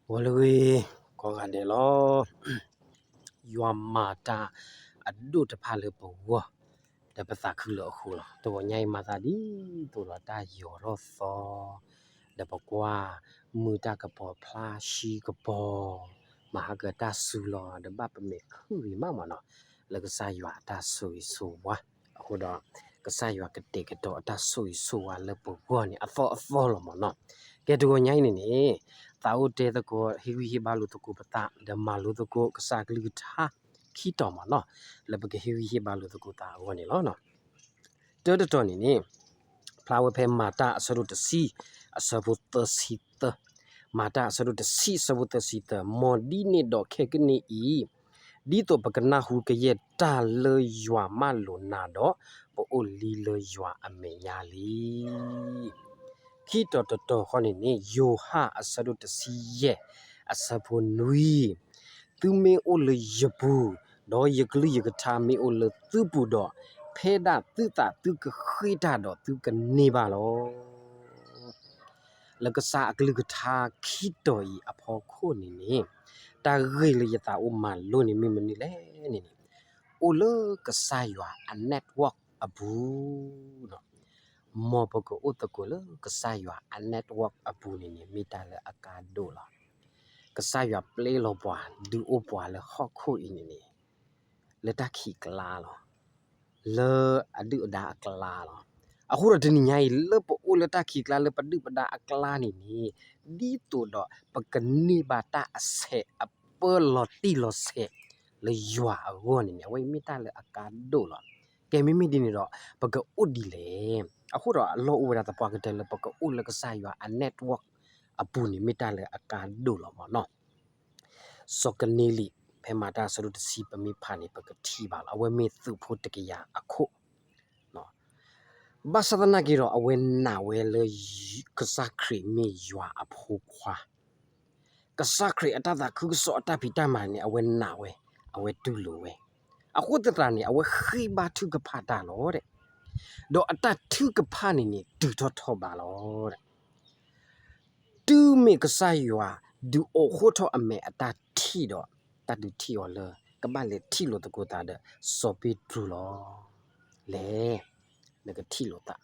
ဂီၤလၢအဂ့ၤ ကိးဂၤဒဲးလီၤ. ယွၤမၤတၢ်အဒိၣ်တဖၣ်လၢပဂီၢ် ဒီးပသးခုလၢအဃိလီၤ. တဂီၤညါအံၤ မၤသးဒ်သိးဒီးတၢ်ယီၤထီၣ်သီ ဒီးပကွၢ်မုၢ်တၢ်ကပီၤဖျါ ဆှံကပီၤ မၤဟါကတၢ်စူၤလီၤ ဒီးဘၣ်ပမဲာ်ခုၣ်ဂ့ၤမးမးနီၤ လၢကစၢ်ယွၤအတၢ်ဆိၣ်ဂ့ၤဆိၣ်ဝါအဃိဒီး ကစၢ်ယွၤကတဲာ်ကတီၤအတၢ်ဆိၣ်ဂ့ၤဆိၣ်ဝါလၢပဂီၢ်န့ၣ် အသီအသီလီၤမးနီၤ. ကဲ တဂီၤညါအံၤန့ၣ်န့ၣ် သးအိၣ်တဲသကိး ဟ့ၣ်ဂံၢ်ဟ့ၣ်ဘါလိာ်သကိးပသး ဒီးမၤလိသကိးကစၢ်အကလုၢ်ကထါ ခံတီၤမးနီၤ လၢပကဟ့ၣ်ဂံၢ်ဟ့ၣ်ဘါလိာ်သကိးသးအဂီၢ်န့ၣ်လီၤ. တၢတတီၤန့ၣ်န့ၣ် ဖျါဝဲဖဲမၤတၢ်အဆၢဒိၣ်တဆံ အဆၢဖိသၢဆံသၢ, မၤတၢ်အဆၢဒိၣ်တဆံ အဆၢဖိသၢဆံသၢ, မ်ဒ်န့ၣ်ဒီးခဲကနံၣ်အံၤ ဒ်သိးပကနၢ်ဟူကယဲၢ်တၢ်လၢယွၤမၢလိာ်နၤဒီး ပအိၣ်လံလၢယွၤအမဲာ်ညါလံ. ခံတီၤတတီၤဃီန့ၣ်န့ၣ် ယိၤဟၣ်အဆၢဒိၣ်တဆံယဲၢ် အဆၢဖိနွံ, သုမ့ၢ်အိၣ်လၢယပူၤ, ဒီးယကလုၢ်ယကထါမ့ၢ်အိၣ်လၢသုပူၤဒီး, ဖဲဒၣ်သုသးသုကဃ့ၢ်တၢ်ဒီးသုကန့ၢ်ဘၣ်လီၤ. လၢကစၢ်အကလုၢ်ကထါခံတီၤအံၤအဖီခိၣ်န့ၣ်န့ၣ်, တၢ်ဂ့ၢ်လၢယသးအိၣ်မၤလိန့ၣ်မ့ၢ်မနုၤလဲၣ်န့ၣ်န့ၣ်, အိၣ်လၢကစၢ်ယွၤအ network အပူၤ မ်ပကအိၣ်သကိးလၢကစၢ်ယွၤအ network အပူၤန့ၣ်န့ၣ် မ့ၢ်တၢ်လၢအကါဒိၣ်လီၤ. ကစၢ်ယွၤပျဲလီၤပှၤ ဒုးအိၣ်ပှၤလၢဟီၣ်ခိၣ်အံၤန့ၣ်န့ၣ် လၢတၢ်ခံးကျါလီၤ. လၢအဒုၣ်အဒါအကျါလီၤ. အဃိဒီးတနံၤညါအံၤ လၢပအိၣ်လၢတၢ်ခံးကျါ လၢပဒုၣ်ပဒါအကျါန့ၣ်န့ၣ်, ဒ်သိးဒီးပကန့ၢ်ဘၣ်တၢ်အဆဲးအပၢလီၤတံၢ်လီၤဆဲး လၢယွၤအဂီၢ်န့ၣ်န့ၣ် အဝဲအံၤမ့ၢ်တၢ်လၢအကါဒိၣ်လီၤ. ကဲ မ့မ့ၢ်ဒ်န့ၣ်ဒီး ပကအိၣ်ဒ်လဲၣ်. အဃိဒီးအလီၢ်အိၣ်ဝဲဒၣ်သပှၢ်ကတၢၢ်လၢပကအိၣ်လၢကစၢ်ယွၤအ network အပူၤန့ၣ် မ့ၢ်တၢ်လၢအကါဒိၣ်လီၤမးနီၤ. စီၤကနၤလံၣ် ဖဲမၤတၢ်အဆၢဒိၣ်တဆံ ပမ့ၢ်ဖးန့ၣ် ပကထံၣ်ဘၣ်လီၤ. အဝဲမ့ၢ်သုးဖိတကယၤအခိၣ်, ဘၣ်ဆၣ်သနာ်က့ဒီး အဝဲနာ်ဝဲလၢ ကစၢ်ခရံာ်မ့ၢ်ယွၤအဖိခွါ, ကစၢ်ခရံာ်အတၢ်သးခုကစီၣ်အတၢ်ဖံးတၢ်မၤန့ၣ် အဝဲနာ်ဝဲ, အဝဲတူၢ်လိာ်ဝဲ. အဃိသတးန့ၣ် အဝဲဃ့ဘါထုကဖၣ်တၢ်လီၤ. ဒီးအတၢ်ထုကဖၣ်န့ၣ်န့ၣ် တုၤထီၣ်ထီၣ်ဘးလီၤ. တုၤမ့ၢ်ကစၢ်ယွၤဒုးအိၣ်ဃိၣ်ထီၣ်အမဲာ်အတၢ်ထံၣ်ဒီး တၢ်ဒုးထံၣ်အီၤလၢ ကဘၣ်လဲၤထံၣ်လိာ်သကိးသးဒီးစီၤပ့းတရူးလီၤ. လဲၤ, နကထံၣ်လိာ်သး,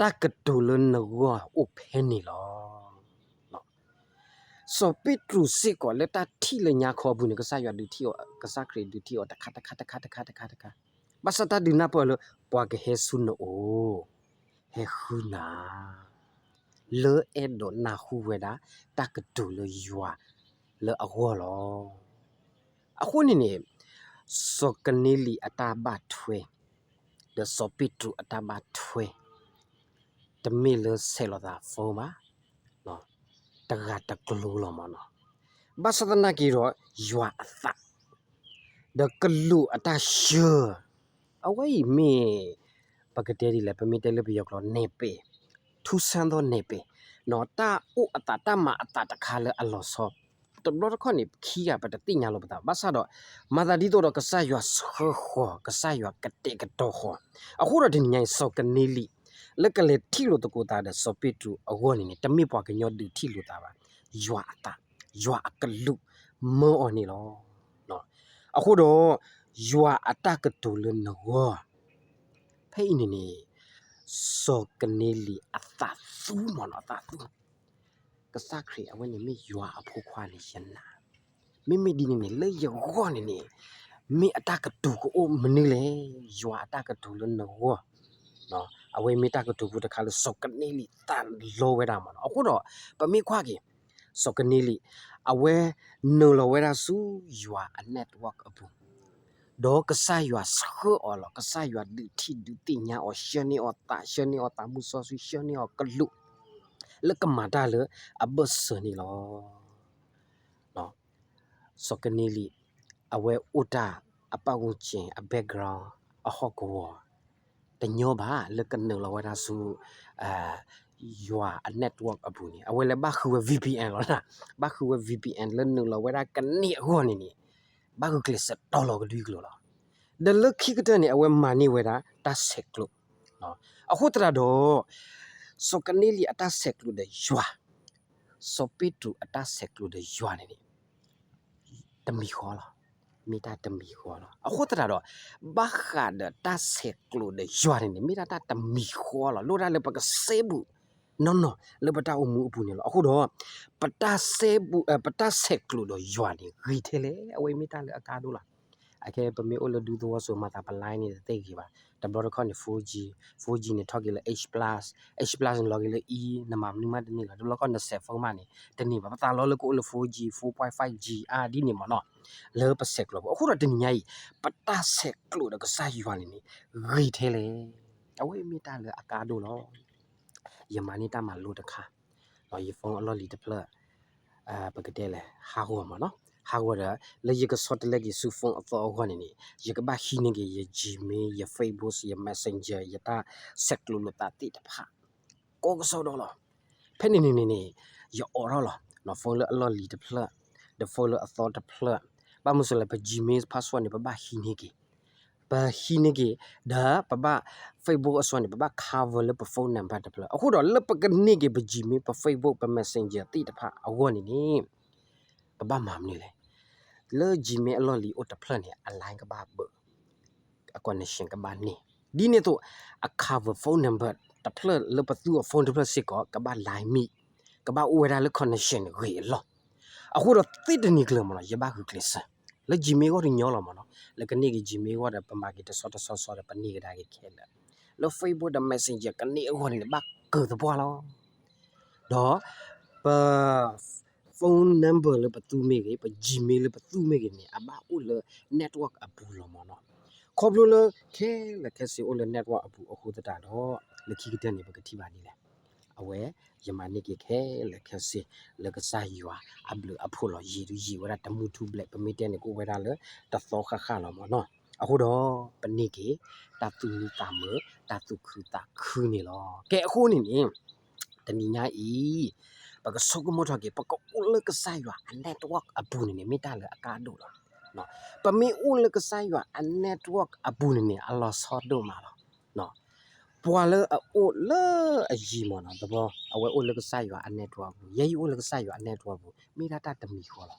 တၢ်ကတိၤလၢနဂီၢ်အိၣ်ဖဲန့ၣ်လီၤ. စီၤပ့းတရူးစ့ၢ်ကီးလၢတၢ်ထံၣ်လၢညါခီအပူၤန့ၣ် ကစၢ်ယွၤဒုးထံၣ်အီၤ, ကစၢ်ခရံာ်ဒုးထံၣ်အီၤတခါတခါတခါတခါတခါတခါ, ဘၣ်ဆၣ်တၢ်ဒုးနၢ်ပၢၢ်လၢ ပှၤကဟဲဆူနအိၣ်, ဟဲဃုနၤ လၢအဲၣ်ဒိးနၢ်ဟူဝဲဒၣ် တၢ်ကတိၤလၢယွၤလၢအဂီၢ်လီၤ. အဃိန့ၣ်န့ၣ် စီၤကနၤလံၣ်အတၢ်ဘၣ်ထွဲ ဒီးစီၤပ့းတရူးအတၢ်ဘၣ်ထွဲ တမ့ၢ်လၢဆဲးလီၤသး phone ဘၣ်, တဂၤတကျိၤလီၤမးနီၤ. ဘၣ်ဆၣ်သနာ်က့ဒီး ယွၤအသး ဒီးကလူးအတၢ်ဆှၢ, အဝဲအံၤမ့ၢ် ပကတဲဒ်လဲၣ်, ပမ့ၢ်တဲလၢပယီၤကျိာ် နယ်ပယ်, ထူးဆန်းသောနယ်ပယ်, တၢ်အိၣ်အသးတၢ်မၤအသးတခါလၢအလီၤဆီ, တဘျီတခီၣ်န့ၣ် ခံဂၤပတသ့ၣ်ညါလီၤပသး, ဘၣ်ဆၣ်ဒီး မၤသးဒ်သိးဒီးကစၢ်ယွၤဆှၢဃီၤ, ကစၢ်ယွၤကတဲာ်ကတီၤဃီၤ, အဃိဒီးတနံၤညါအံၤ စီၤကနၤလံၣ် လၢကလဲၤထံၣ်လိာ်သကိးသးဒီးစီၤပ့းတရူးအဂီၢ်န့ၣ်န့ၣ် တမ့ၢ်ပှၤကညီဒုးထံၣ်လိာ်သးဘၣ်, ယွၤအသး, ယွၤအကလူးမၢအီၤန့ၣ်လီၤ. အဃိဒီး ယွၤအတၢ်ကတိၤလၢနဂီၢ်, ဖဲအံၤန့ၣ်န့ၣ် စီၤကနၤလံၣ်အသးသူမးနီၤ, အသးသူ, ကစၢ်ခရံာ်အဝဲန့ၣ်မ့ၢ်ယွၤအဖိခွါန့ၣ် ယနာ်, မ့မ့ၢ်ဒ်န့ၣ်န့ၣ် လၢယဂီၢ်န့ၣ်န့ၣ် မ့ၢ်အတၢ်ကတိၤကအိၣ်မနုၤလဲၣ်, ယွၤအတၢ်ကတိၤလၢနဂီၢ်, အဝဲမ့ၢ်တၢ်ကတိၤဖိတခါလၢစီၤကနၤလံၣ်သးလီဝဲဒၣ်မးနီၤ. အဃိဒီး ပမ့ၢ်ကွၢ်က့ၤ စီၤကနၤလံၣ် အဝဲနုာ်လီၤဝဲဒၣ်ဆူယွၤအ network အပူၤ, ဒီးကစၢ်ယွၤဆှၢအီၤလီၤ. ကစၢ်ယွၤဒုးထံၣ်ဒုးသ့ၣ်ညါအီၤ, ဆှၢန့ၢ်အီၤသး, ဆှၢန့ၢ်အီၤသးမုၢ်စီဆှံ, ဆှၢန့ၢ်အီၤကလူး လၢကမၤတၢ်လၢအဘၢၣ်စၢၤန့ၣ်လီၤ. စီၤကနၤလံၣ် အဝဲအိၣ်တၢ်အပတ်ဝန်းကျင် အ background အဟီၣ်ကဝီၤ တညီဘၣ်လၢကနုာ်လီၤဝဲဒၣ်ဆူ ယွၤအ network အပူၤန့ၣ် အဝဲလၢဘၣ်ဃုဝဲ VPN လီၤ. ဘၣ်ဃုဝဲ VPN လၢနုာ်လီၤဝဲဒၣ်ကန့ၢ်အဂီၢ်န့ၣ်န့ၣ် ဘၣ်ဂုာ်ကျဲးစၢးတီလီၤကဒွံကျိာ်လီၤ. ဒီးလၢခံကတၢၢ်န့ၣ် အဝဲမၤန့ၢ်ဝဲဒၣ်တၢ်ဆဲးကျိး, အဃိသတးဒီး စီၤကနၤလံၣ်အတၢ်ဆဲးကျိးဒီးယွၤ စီၤပ့းတရူးအတၢ်ဆဲးကျိးဒီးယွၤန့ၣ်န့ၣ် တမံၤဃီလီၤ. မ့ၢ်တၢ်တမံၤဃီလီၤ. အဃိသတးဒီး ဘၣ်ဃးဒီးတၢ်ဆဲးကျိးဒီးယွၤန့ၣ်န့ၣ် မ့ၢ်ဒၣ်တၢ်တမံၤဃီလီၤ. လိၣ်ဒၣ်လၢပကစဲဘူးနီၢ်နီၢ်လၢပတၢ်အိၣ်မူအပူၤန့ၣ်လီၤ. အဃိဒီး ပတၢ်ဆဲးဘူး ပတၢ်ဆဲးကျိးဒီးယွၤန့ၣ် ဂ့ၤထဲလဲၣ်. အဝဲမ့ၢ်တၢ်လၢအကါဒိၣ်လီၤ. အခဲပမ့ၢ်အိၣ်လၢဒူသဝီစိၤ မၤသးပ line န့ၣ် တသ့ဂ့ၤဘၣ်. တဘျီတခီၣ်န့ၣ် four G, four G န့ၣ် ထီၣ်က့ၤလၢ H plus, H plus န့ၣ် လီၤက့ၤလၢ E, နမၤမနုၤမးတန့ၢ်လီၤ. တဘျီတခီၣ် နစဲး phone မးန့ၣ် တန့ၢ်ဘၣ်. ပသးလီလၢကအိၣ်လၢ four G, four point five G အါဒ်န့ၣ်မ့ၢ်နီၤ လၢပဆဲးကျိးပူၤ. အဃိဒီးတနံၤညါအံၤ ပတၢ်ဆဲးကျိးဒီးကစၢ်ယွၤန့ၣ်န့ၣ် ဂ့ၤထဲလဲၣ်. အဝဲမ့ၢ်တၢ်လၢအကါဒိၣ်လီၤ. ယမၤန့ၢ်တၢ်မၤလိတခါ, ယ phone အလီၢ်လံၤတဖျၢၣ် ပကတဲလဲၣ် ဟးဂီၤမ့ၢ်နီၤ, ဟးဂီၤဒီး လၢယကဆီတလဲက့ၤဆူ phone အသီအဂီၢ်န့ၣ်န့ၣ် ယကဘၣ်ဟံးန့ၢ်က့ၤ ယ Gmail, ယ Facebook, ယ Messenger, ယတၢ်ဆဲးကျိးလိာ်သးသ့ၣ်တဖၣ် ကိးကစီဒီလီၤ. ဖဲန့ၣ်န့ၣ်န့ၣ်န့ၣ် ယအိးထီၣ်လီၤ phone လၢအလီၢ်လံၤတဖျၢၣ်, ဒီး phone လၢအသီတဖျၢၣ်, ဘၣ်မနုၤလဲၣ် ပ Gmail password န့ၣ် ပဘၣ်ဟံးန့ၢ်က့ၤ ပဟံးန့ၢ်က့ၤ, ဒီးပဘၣ် Facebook အစွဲန့ၣ် ပဘၣ် cover လၢပ phone number တဖျၢၣ်. အဃိဒီးလၢပကန့ၢ်က့ၤပ Gmail, ပ Facebook, ပ Messenger သ့ၣ်တဖၣ်အဂီၢ်န့ၣ်န့ၣ် ပဘၣ်မၤမနုၤလဲၣ်. လၢ Gmail အလီၢ်လံၤအိၣ်တဖျၢၣ်န့ၣ် အ line ကဘၣ်ဘၢၣ်, အ connection ကဘၣ်န့ၢ်, ဒ်န့ၣ်အသိး အ cover phone number တဖျၢၣ်လၢပသူအ phone တဖျၢၣ်စ့ၢ်ကီး ကဘၣ် line မံ, ကဘၣ်အိၣ်ဝဲဒၣ်လၢ connection ဂ့ၤအလီၢ်. အဃိဒီးသ့တနံၤကျၢၤမ့ၢ်နီၤ ယဘၣ်ဃုကျဲးစၢး လၢ Gmail ဂီၢ်တညီလီၤမ့ၢ်နီၤ, လၢကန့ၢ်က့ၤ Gmail ဂီၢ်ဒီး ပမၤက့ၤတဆီတဆီဆီဒီး ပန့ၢ်ကဒါက့ၤခဲလၢာ်, လၢ Facebook ဒီး Messenger ကန့ၢ်အဂီၢ်န့ၣ် ဘၣ်ကၢၤသပှၢ်လီၤ. ဒီးပ phone number လၢပသူမ့ၢ်ဂ့ၤ, ပ Gmail လၢပသူမ့ၢ်ဂ့ၤန့ၣ် အဘၣ်အိၣ်လၢ network အပူၤလီၤမ့ၢ်နီၤ. ခီဖျိလၢခဲလၢာ်ခဲဆ့အိၣ်လၢ network အပူၤအဃိသတးဒီး လၢခံကတၢၢ်န့ၣ် ပကထံၣ်ဘၣ်ဒ်လဲၣ်. အဝဲ ယမၤန့ၢ်က့ၤခဲလၢာ်ခဲဆ့ လၢကစၢ်ယွၤအဘျုးအဖှိၣ်လီၤ. ယံာ်ဒုးယံာ်ဝဲဒၣ်တမူထူဘျဲၣ်, ပမ့ၢ်တဲန့ၣ် ကအိၣ်ဝဲဒၣ်လၢတသီဃၣ်ဃၣ်လီၤမ့ၢ်နီၤ. အဃိဒီး ပန့ၢ်က့ၤ တၢ်သူၣ်မံသးမုာ်, တၢ်သူၣ်ခုသးခုန့ၣ်လီၤ. ကဲအဃိန့ၣ်န့ၣ် တနံၤညါအံၤ ပကဆိကမိၣ်ထီၣ်က့ၤ ပကအိၣ်လၢကစၢ်ယွၤအ network အပူၤန့ၣ်န့ၣ် မ့ၢ်တၢ်လၢအကါဒိၣ်လီၤ. ပမ့ၢ်အိၣ်လၢကစၢ်ယွၤအ network အပူၤန့ၣ်န့ၣ် အလီၤဆီဒိၣ်မးလီၤ. ပှၤလၢအအိၣ်လၢအယံၤမ့ၢ်နီၤ, တဘျီ အဝဲအိၣ်လၢကစၢ်ယွၤအ network အပူၤ, ယဲယအိၣ်လၢကစၢ်ယွၤအ network အပူၤ, မ့ၢ်ဒၣ်တၢ်တမံၤဃီလီၤ.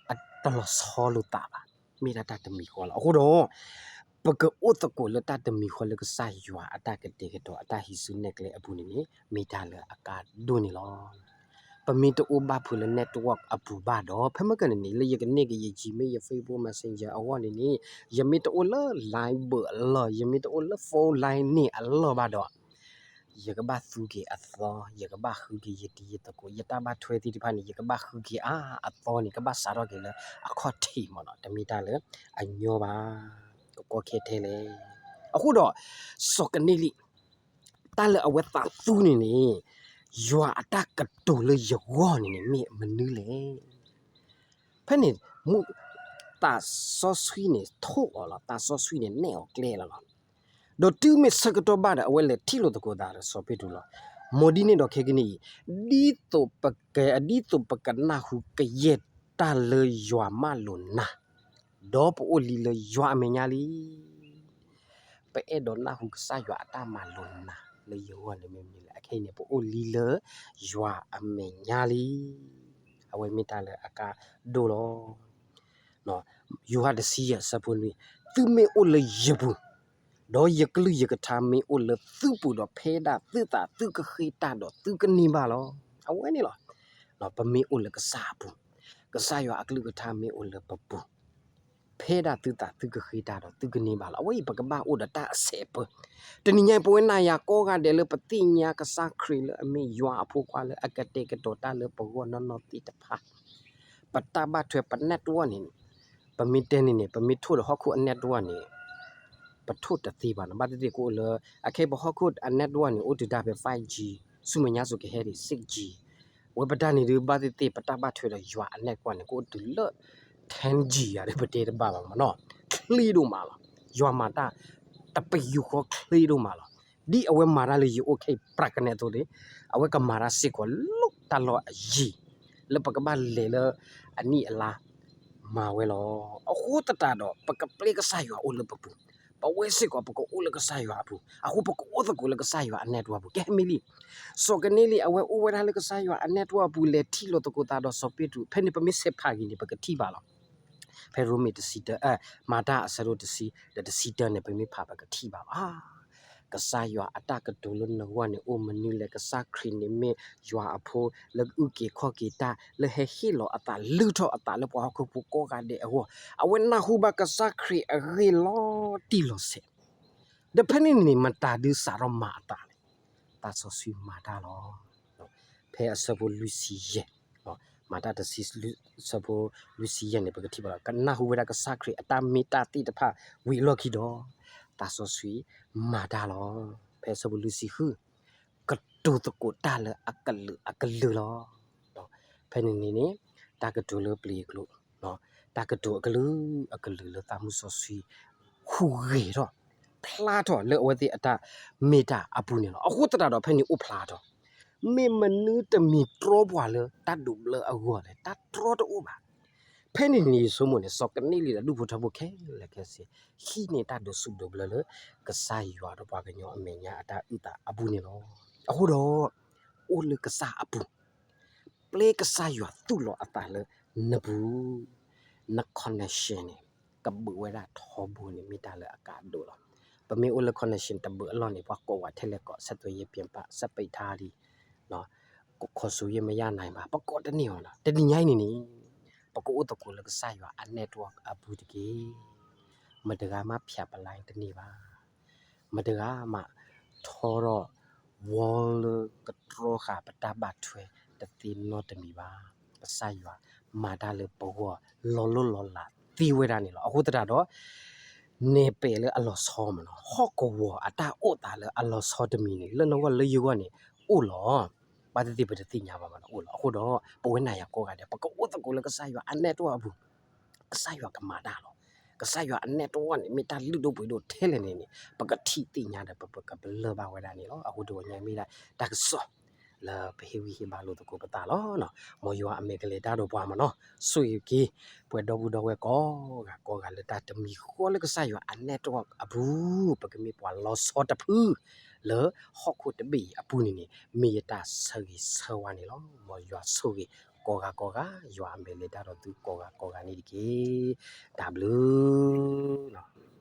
အတလီၤဆီလိာ်သးဘၣ်, မ့ၢ်ဒၣ်တၢ်တမံၤဃီလီၤ. အဃိဒီး ပကအိၣ်သကိးလၢတၢ်တမံၤဃီလၢကစၢ်ယွၤအတၢ်ကတဲာ်ကတီၤ အတၢ်ဟံးစုနဲၣ်ကျဲအပူၤန့ၣ်န့ၣ် မ့ၢ်တၢ်လၢအကါဒိၣ်န့ၣ်လီၤ. ပမ့ၢ်တအိၣ်ဘၣ်ဖုးလၢ network အပူၤဘၣ်ဒီး ဖဲမ့ၢ်ကန့ၣ်န့ၣ် လၢယကန့ၢ်က့ၤယ Gmail, ယ Facebook, Messenger အဂီၢ်န့ၣ်န့ၣ် ယမ့ၢ်တအိၣ်လၢ line ဘၢၣ်အလီၢ်, ယမ့ၢ်တအိၣ်လၢ phone line န့ၣ်အလီၢ်ဘၣ်ဒီး ယကဘၣ်သူက့ၤအသီ, ယကဘၣ်ဃုက့ၤယတံၤယသကိး, ယတၢ်ဘၣ်ထွဲသ့ၣ်တဖၣ်န့ၣ် ယကဘၣ်ဃုက့ၤအါအသီန့ၣ် ကဘၣ်စးထီၣ်က့ၤလၢအခီၣ်ထံးမ့ၢ်နီၤ, တမ့ၢ်တၢ်လၢအညီဘၣ်, ကကီခဲထဲလဲၣ်. အဃိဒီး စီၤကန့လံၣ် တၢ်လၢအဝဲသးသူန့ၣ်န့ၣ် ယွၤအတၢ်ကတိၤလၢယဂီၢ်န့ၣ်န့ၣ် မ့ၢ်မနုၤလဲၣ်. ဖဲန့ၣ် မူ သးစီဆှံန့ၣ်ထိၣ်အီၤလီၤ, သးစီဆှံန့ၣ်နဲၣ်အီၤကျဲလီၤလီၤ. ဒီးတုၤမ့ၢ်ဆၢကတီၢ်ဘၣ်ဒီး အဝဲလဲၤထံၣ်လိာ်သကိးသးဒီးစီၤပ့းတရူးလီၤ. မ်ဒ်န့ၣ်ဒီးခဲကနံၣ်အံၤ ဒ်သိးပက, ဒ်သိးပကနၢ်ဟူကယဲၢ်တၢ်လၢယွၤမၢလိာ်နၤ, ဒီးပအိၣ်လံလၢယွၤအမဲာ်ညါလံ. ပအဲၣ်ဒိးနၢ်ဟူကစၢ်ယွၤအတၢ်မၤလိာ်နၤလၢယဂီၢ်န့ၣ်မ့ၢ်မနုၤလဲၣ်. အခဲအံၤန့ၣ် ပအိၣ်လံလၢယွၤအမဲာ်ညါလံ. အဝဲမ့ၢ်တၢ်လၢအကါဒိၣ်လီၤ. ယိၤဟၣ်တဆံယဲၢ်ဆၢဖိနွံ, သုမ့ၢ်အိၣ်လၢယပူၤ, ဒီးယကလုၢ်ယကထါမ့ၢ်အိၣ်လၢသုပူၤဒီး ဖဲဒၣ်သုသးသုကဃ့တၢ်ဒီးသုကန့ၢ်ဘၣ်လီၤ. အဝဲန့ၣ်လီၤ. ပမ့ၢ်အိၣ်လၢကစၢ်အပူၤ, ကစၢ်ယွၤအကလုၢ်ကထါမ့ၢ်အိၣ်လၢပပူၤ, ဖဲဒၣ်သုသးသုကဃ့တၢ်ဒီးသုကန့ၢ်ဘၣ်လီၤ. အဝဲအံၤပကဘၣ်အိၣ်ဒီးတၢ်အဆဲးအပၢ. တနံၤညါအံၤ ပဝဲနၤယၤကိးဂၤဒဲးလၢပသ့ၣ်ညါကစၢ်ခရံာ်လၢအမ့ၢ်ယွၤအဖိခွါလၢအကတဲာ်ကတီၤတၢ်လၢပဂီၢ်နီၢ်နီၢ်သ့ၣ်တဖၣ် ပတၢ်ဘၣ်ထွဲပ network န့ၣ်န့ၣ်, ပမ့ၢ်တဲန့ၣ်န့ၣ် ပမ့ၢ်ထိၣ်ဒီးဟီၣ်ခိၣ်အ network န့ၣ် ပထိၣ်တသ့ဘၣ်နီၤ. ဘၣ်သ့ၣ်သ့ၣ်ကအိၣ်လၢ အခဲအံၤပဟီၣ်ခိၣ်အ network န့ၣ် အိၣ်တုၤဒၣ်ဖဲ five G, ဆူမဲာ်ညါစိၤကဟဲဒံး six G. ဝဲပတၢ်န့ၣ်ဒုး ဘၣ်သ့ၣ်သ့ၣ် ပတၢ်ဘၣ်ထွဲဒီးယွၤအ network န့ၣ် ကအိၣ်တုၤလၢ ten G ယၤဒီး ပတဲတဘၣ်ဘၣ်မ့ၢ်နီၤ. ချ့ဒိၣ်မးလီၤ. ယွၤမၤတၢ်တပယူာ်ဃီချ့ဒိၣ်မးလီၤ. ဒ်အဝဲမၤတၢ်လၢယအိၣ်ခဲအံၤပြးကနဲအသိးန့ၣ်, အဝဲကမၤတၢ်စ့ၢ်ကီးလၢတၢ်လီၢ်အယံၤ လၢပကဘၣ်လဲၤလၢအနံၣ်အလါမၤဝဲလီၤ. အဃိသတးဒီး ပကပျဲကစၢ်ယွၤအိၣ်လၢပပူၤ, ပဝဲစ့ၢ်ကီး ပကအိၣ်လၢကစၢ်ယွၤအပူၤ, အဃိပကအိၣ်သကိးလၢကစၢ်ယွၤအ network အပူၤ. ကဲမ့ၢ်လံ, စီၤကနံလံ အဝဲအိၣ်ဝဲဒၣ်လၢကစၢ်ယွၤအ network အပူၤ လဲၤထံၣ်လိာ်သကိးသးဒီးစီၤပ့းတရူး, ဖဲန့ၣ်ပမ့ၢ်ဆဲးဖးဂ့ၤန့ၣ် ပကထံၣ်ဘၣ်လီၤ. ဖဲရိမ့ၤတဆံတၢ, မၤတၢ်အဆၢဒိၣ်တဆံ ဒီးတဆံတၢန့ၣ် ပမ့ၢ်ဖးပကထံၣ်ဘၣ်လီၤ. ကစၢ်ယွၤအတၢ်ကတိၤလၢနဂီၢ်န့ၣ် အိၣ်မနုၤလဲၣ်. ကစၢ်ခရံာ်န့ၣ်မ့ၢ်ယွၤအဖိ လၢအုၣ်က့ၤခီၣ်က့ၤတၢ်, လၢဟဲဟ့ၣ်လီၤအသး လုၢ်ထီၣ်အသးလၢပှၤဟီၣ်ခိၣ်ဖိကိးဂၤဒဲးအဂီၢ်, အဝဲနၢ်ဟူဘၣ်ကစၢ်ခရံာ်အဂ့ၢ်လီၤတံၢ်လီၤဆဲး, ဒီးဖဲန့ၣ်န့ၣ် မတၤဒုးစးထီၣ်မၤအသးလဲၣ်. သးစီဆှံမၤတၢ်လီၤ. ဖဲအဆၢဖိလွံၢ်ဆံယဲၢ်, မၤတၢ်တဆံ အဆၢဖိလွံၢ်ဆံယဲၢ်န့ၣ် ပကထံၣ်ဘၣ်လီၤ. ကနၢ်ဟူဝဲဒၣ်ကစၢ်ခရံာ်အတၢ်မ့ၢ်တၢ်သ့ၣ်တဖၣ်ဝံၤအလီၢ်ခံဒီး သးစီဆှံမၤတၢ်လီၤ. ဖဲအဆၢဖိလွံၢ်ဆံဃု, ကတိၤသကိးတၢ်လၢအကလုာ်အကလုာ်လီၤ. ဖဲန့ၣ်န့ၣ်န့ၣ် တၢ်ကတိၤလၢပျ့ၤအကျိာ်, တၢ်ကတိၤအကလုာ်အကလုာ်လၢသးမုၢ်စီဆှံ ဟူးဂဲၤထီၣ် ဖျါထီၣ်လၢအဝဲသ့ၣ်အတၢ်မ့ၢ်တၢ်အပူၤန့ၣ်လီၤ. အဃိသတးဒီး ဖဲန့ၣ်အိၣ်ဖျါထီၣ်, မ့ၢ်မနုၤတမံၤတြီပှၤလၢတၢ်ဒိးဘျၢအဂီၢ်လဲၣ်. တၢ်တြီတအိၣ်ဘၣ်. ဖဲန့ၣ်န့ၣ် ယဆိကမိၣ်န့ၣ် စီၤကနံလံဒီးဒူၣ်ဖိထၢဖိခဲလၢာ်ခဲဆ့ ဟံးန့ၢ်တၢ်ဒိးဆူၣ်ဒိးဘျၢလၢ ကစၢ်ယွၤဒီးပှၤကညီအမဲာ်ညါအတၢ်အုၣ်သးအပူၤန့ၣ်လီၤ. အဃိဒီး အိၣ်လၢကစၢ်အပူၤ, ပျဲကစၢ်ယွၤသူၣ်လီၤအသးလၢနပူၤ, န connection န့ၣ် ကဘုးဝဲဒၣ်ထီဘိန့ၣ် မ့ၢ်တၢ်လၢအကါဒိၣ်လီၤ. ပမ့ၢ်အိၣ်လၢ connection တဘုးအလီၢ်န့ၣ် ပှၤကိးဝဲထဲလဲၣ်ကိး ဆက်သွယ်ရေးပျက်ပါ စပိတ်ထားလံ ခေါ်ဆိုရေးမရနိုင်ပါ ပကိးတန့ၢ်အီၤနီၤ. တနံၤညါအံၤန့ၣ်န့ၣ် ပကအိၣ်သကိးလၢကစၢ်ယွၤအ network အပူၤတက့ၢ်. မတၤဂၤမး ဖြတ်ပလိုင်း တန့ၢ်ဘၣ်. မတၤဂၤမး ထီထီၣ် wall လၢကတြီဃာ်ပတၢ်ဘၣ်ထွဲတသ့နီတမံၤဘၣ်. ကစၢ်ယွၤမၤတၢ်လၢပဂီၢ် လီၤလိၢ်လီၤလးသ့ဝဲဒၣ်န့ၣ်လီၤ. အဃိသတးဒီး နဲၣ်ပဲာ်လၢအလီၤဆီမးနီၤ, ဟီၣ်ကဝီၤအတၢ်အိၣ်သးလၢအလီၤဆီတမံၤန့ၣ် လၢနဂီၢ်လၢယဂီၢ်န့ၣ် အိၣ်လီၤ. ဘၣ်သ့ၣ်သ့ၣ်ပတသ့ၣ်ညါဘၣ်မးနီၤ အိၣ်လီၤ. အဃိဒီး ပဝဲနၤယၤကိးဂၤဒဲး ပကအိၣ်သကိးလၢကစၢ်ယွၤအ network အပူၤ, ကစၢ်ယွၤကမၤတၢ်လီၤ. ကစၢ်ယွၤအ network န့ၣ် မ့ၢ်တၢ်လုၢ်ဒိၣ်ပှ့ၤဒိၣ်ထဲလဲၣ်န့ၣ်န့ၣ် ပကထံၣ်သ့ၣ်ညါဒီး ပကပလၢၢ်ဘၣ်ဝဲဒၣ်န့ၣ်လီၤ. အဃိတဂီၤညါမ့ၢ်ဒၣ် တၢ်ကစီၣ် လၢပဟ့ၣ်ဂံၢ်ဟ့ၣ်ဘါလိာ်သကိးပသးလီၤ. မ်ယွၤအမဲာ်ကလဲၤတၢ်ဒီးပှၤမးနီၤ, ဆိၣ်ဂ့ၤက့ၤ ပှၤဒီပုၢ်ဒီဝဲၢ်ကိးဂၤကိးဂၤလၢတၢ်တမံၤဃီလၢကစၢ်ယွၤအ network အပူၤ, ပကမ့ၢ်ပှၤလီၤဆီတဖု လၢဟီၣ်ခိၣ်တဘ့ၣ်အံၤအပူၤန့ၣ်န့ၣ် မ့ၢ်ယတၢ်ဆၢဂ့ၤဆၢဝါန့ၣ်လီၤ. မ်ယွၤဆိၣ်ဂ့ၤကိးဂၤကိးဂၤ, ယွၤအမဲာ်လဲၤတၢ်ဒီးသုကိးဂၤကိးဂၤန့ၣ်တက့ၢ်. တၢ်ဘျုး